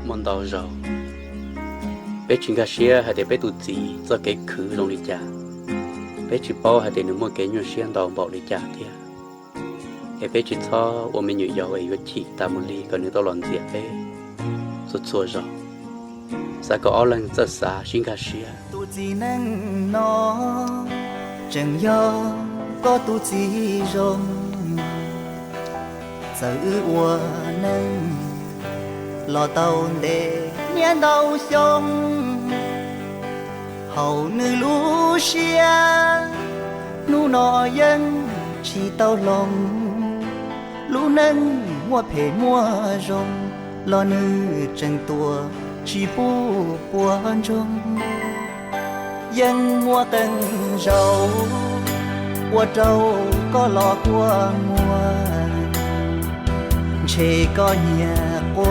muaj ntau zaus, peb tsis nkag siab hais tias peb tus txiv txoj kev khwv zoo li cas, peb tsis paub hais tias nws muaj kev nyuaj siab ntau npaum li cas thiab. Es peb tsis txhob ua me nyuam yaus es yuav chim tas mus li kom nws tau los ntxias peb txhua txhua zaus. Xav kom ob leeg txawj xav sib nkag siab. Tus txiv neej no tseem yog koj tus txiv zoo, txawm wb ua neej los tau ntev niaj ntau xyoo, hauv nws lub siab hnub no yeej tsis tau hloov. Lub neej muaj phem muaj zoo los nws tseem tuaj tsis pub puas ntsoog. Yeej muaj qee zaus ua rau koj los kua muag, ntshe koj nyiam